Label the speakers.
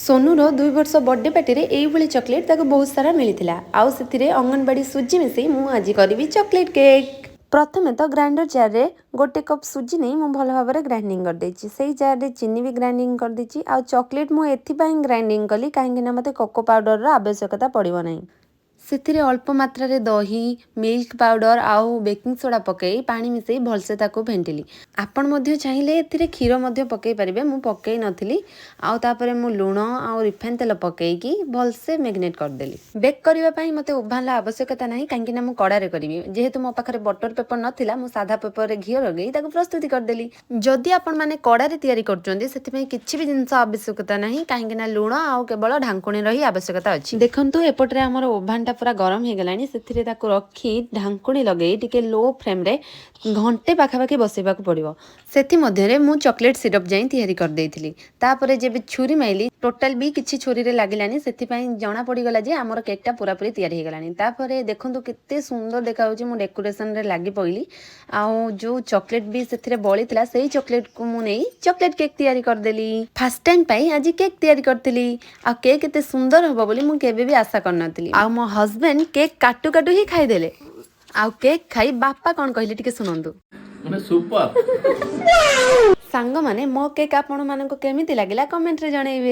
Speaker 1: ସୋନୁର 2 ବର୍ଷ ବର୍ଥଡେ ପାର୍ଟିରେ ଏଇଭଳି ଚକୋଲେଟ୍ ତାକୁ ବହୁତ ସାରା ମିଳିଥିଲା। ଆଉ ସେଥିରେ ଅଙ୍ଗନବାଡ଼ି ସୁଜି ମିଶାଇ ମୁଁ ଆଜି କରିବି ଚକୋଲେଟ୍ କେକ୍। ପ୍ରଥମେ ତ ଗ୍ରାଇଣ୍ଡର ଜାର୍ରେ 1 କପ୍ ସୁଜି ନେଇ ମୁଁ ଭଲ ଭାବରେ ଗ୍ରାଇଣ୍ଡିଙ୍ଗ କରିଦେଇଛି। ସେଇ ଜାର୍ରେ ଚିନି ବି ଗ୍ରାଇଣ୍ଡିଙ୍ଗ କରିଦେଇଛି। ଆଉ ଚକୋଲେଟ୍ ମୁଁ ଏଥିପାଇଁ ଗ୍ରାଇଣ୍ଡିଙ୍ଗ କଲି, କାହିଁକିନା ମୋତେ କୋକୋ ପାଉଡ଼ରର ଆବଶ୍ୟକତା ପଡ଼ିବ ନାହିଁ। ସେଥିରେ ଅଳ୍ପ ମାତ୍ରାରେ ଦହି, ମିଲ୍କ ପାଉଡ଼ର ଆଉ ବେକିଂ ସୋଡ଼ା ପକାଇ, ପାଣି ମିଶାଇ ଭଲସେ ତାକୁ ଫେଣ୍ଟିଲି। ଆପଣ ମଧ୍ୟ ଚାହିଁଲେ ଏଥିରେ କ୍ଷୀର ମଧ୍ୟ ପକାଇ ପାରିବେ। ମୁଁ ପକାଇ ନଥିଲି। ଆଉ ତାପରେ ମୁଁ ଲୁଣ ଆଉ ରିଫାଇନ୍ ତେଲ ପକାଇକି ଭଲସେ ମ୍ୟାରିନେଟ୍ କରିଦେଲି। ବେକ୍ କରିବା ପାଇଁ ମୋତେ ଓଭାନର ଆବଶ୍ୟକତା ନାହିଁ, କାହିଁକିନା ମୁଁ କଡ଼ାରେ କରିବି। ଯେହେତୁ ମୋ ପାଖରେ ବଟର ପେପର ନଥିଲା, ମୁଁ ସାଧା ପେପରରେ ଘିଅ ଲଗେଇ ତାକୁ ପ୍ରସ୍ତୁତି କରିଦେଲି। ଯଦି ଆପଣମାନେ କଡ଼ାରେ ତିଆରି କରୁଛନ୍ତି, ସେଥିପାଇଁ କିଛି ବି ଜିନିଷ ଆବଶ୍ୟକତା ନାହିଁ, କାହିଁକିନା ଲୁଣ ଆଉ କେବଳ ଢାଙ୍କୁଣୀର ହିଁ ଆବଶ୍ୟକତା ଅଛି। ଦେଖନ୍ତୁ, ଏପଟରେ ଆମର ଓଭାନଟା ପୁରା ଗରମ ହେଇଗଲାଣି। ସେଥିରେ ତାକୁ ରଖି ଢାଙ୍କୁଣୀ ଲଗେଇ ଟିକେ ଲୋ ଫ୍ଲେମ୍ରେ ଘଣ୍ଟେ ପାଖାପାଖି ବସେଇବାକୁ ପଡ଼ିବ। ସେଥିମଧ୍ୟରେ ମୁଁ ଚକୋଲେଟ୍ ସିରପ୍ ଯାଇ ତିଆରି କରିଦେଇଥିଲି। ତାପରେ ଯେବେ ଛୁରୀ ମାଇଲି, ଟୋଟାଲ୍ ବି କିଛି ଛୁରୀରେ ଲାଗିଲାନି। ସେଥିପାଇଁ ଜଣା ପଡ଼ିଗଲା ଯେ ଆମର କେକ୍ଟା ପୁରାପୁରି ତିଆରି ହେଇଗଲାଣି। ତାପରେ ଦେଖନ୍ତୁ, କେତେ ସୁନ୍ଦର ଦେଖାଯାଉଛି। ମୁଁ ଡେକୋରେସନରେ ଲାଗି ପଡ଼ିଲି। ଆଉ ଯେଉଁ ଚକୋଲେଟ୍ ବି ସେଥିରେ ବଳିଥିଲା, ସେଇ ଚକୋଲେଟ୍କୁ ମୁଁ ନେଇ ଚକୋଲେଟ୍ କେକ୍ ତିଆରି କରିଦେଲି। ଫାର୍ଷ୍ଟ ଟାଇମ୍ ପାଇଁ ଆଜି କେକ୍ ତିଆରି କରିଥିଲି। ଆଉ କେକ୍ ଏତେ ସୁନ୍ଦର ହେବ ବୋଲି ମୁଁ କେବେ ବି ଆଶା କରିନଥିଲି। ଆଉ ମୋ ହଜବେଣ୍ଡ କେକ୍ କାଟୁ କାଟୁ ହିଁ ଖାଇଦେଲେ। ଆଉ କେକ୍ ଖାଇ ବାପା କ'ଣ କହିଲେ, ଟିକେ ଶୁଣନ୍ତୁ।
Speaker 2: ମାନେ ସୁପର।
Speaker 1: ସାଙ୍ଗମାନେ, ମୋ କେକ୍ ଆପଣମାନଙ୍କୁ କେମିତି ଲାଗିଲା, କମେଣ୍ଟରେ ଜଣେଇବେ।